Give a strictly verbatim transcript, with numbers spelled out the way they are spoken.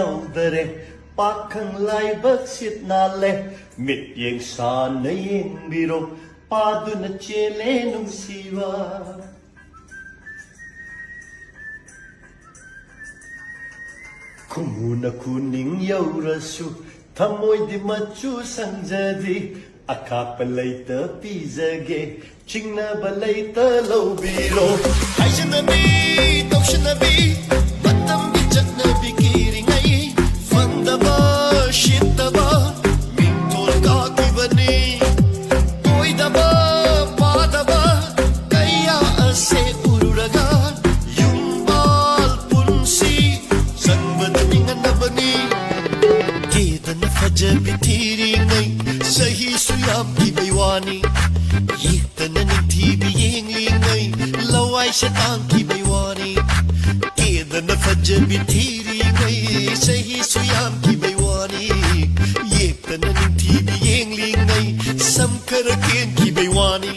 ꯌꯥꯎꯗꯔꯦ꯫ ꯄꯥꯈꯪ ꯂꯥꯏꯕꯛ ꯁꯤꯠ ꯅꯥꯜꯂꯦ꯫ ꯃꯤꯠꯌꯦꯡ ꯁꯥꯟꯅ ꯌꯦꯡꯕꯤꯔꯣ꯫ ꯄꯥꯗꯨꯅ ꯆꯦꯜꯂꯦ ꯅꯨꯡꯁꯤꯕ꯫ ꯈꯨꯃꯨꯅ ꯈꯨꯅꯤꯡ ꯌꯧꯔꯁꯨ ꯊꯃꯣꯏꯗꯤ ꯃꯆꯨ ꯁꯪꯖꯗꯦ꯫ ꯑꯈꯥꯛꯄ ꯂꯩꯇ ꯄꯤꯖꯒꯦ꯫ ꯆꯤꯡꯅꯕ ꯂꯩꯇ ꯂꯧꯕꯤꯔꯣ꯫ ꯍꯥꯏꯖꯅꯕꯤ ꯇꯧꯁꯤꯟꯅꯕꯤ ꯃꯇꯝꯒꯤ ꯆꯠꯅꯕꯤ ꯀꯤꯔꯤꯉꯩ ꯐꯪꯗꯕ ꯁꯤꯠꯇꯕ ꯃꯤꯡꯊꯣꯜ ꯀꯥꯈꯤꯕꯅꯤ꯫ ꯑꯣꯏꯗꯕ ꯄꯥꯗꯕ ꯀꯌꯥ ꯑꯁꯦ ꯎꯔꯨꯔꯒ ꯌꯨꯝꯕꯥꯜ ꯄꯨꯟꯁꯤ ꯆꯪꯕꯗ ꯅꯤꯡꯍꯟꯅꯕꯅꯤ꯫ ꯀꯦꯗꯅ ꯐꯖꯕꯤ ꯊꯤꯔꯤꯉꯩ ꯆꯍꯤꯁꯨ ꯌꯥꯝꯈꯤꯕꯩ ꯋꯥꯅꯤ꯫ ꯌꯦꯛꯇꯅ ꯅꯤꯡꯊꯤꯕꯤ ꯌꯦꯡꯂꯤꯉꯩ ꯂꯋꯥꯏꯁꯦ ꯇꯥꯡꯈꯤꯕꯩ ꯋꯥꯅꯤ꯫ ꯀꯦꯗꯅ ꯐꯖꯕꯤ ꯊꯤꯔꯤꯉꯩ ꯆꯍꯤꯁꯨ ꯌꯥꯝꯈꯤꯕꯩ ꯋꯥꯅꯤ꯫ ꯌꯦꯛꯇꯅ ꯅꯤꯡꯊꯤꯕꯤ ꯌꯦꯡꯂꯤꯉꯩ ꯁꯝ ꯈꯔ ꯀꯦꯟꯈꯤꯕꯩ ꯋꯥꯅꯤ꯫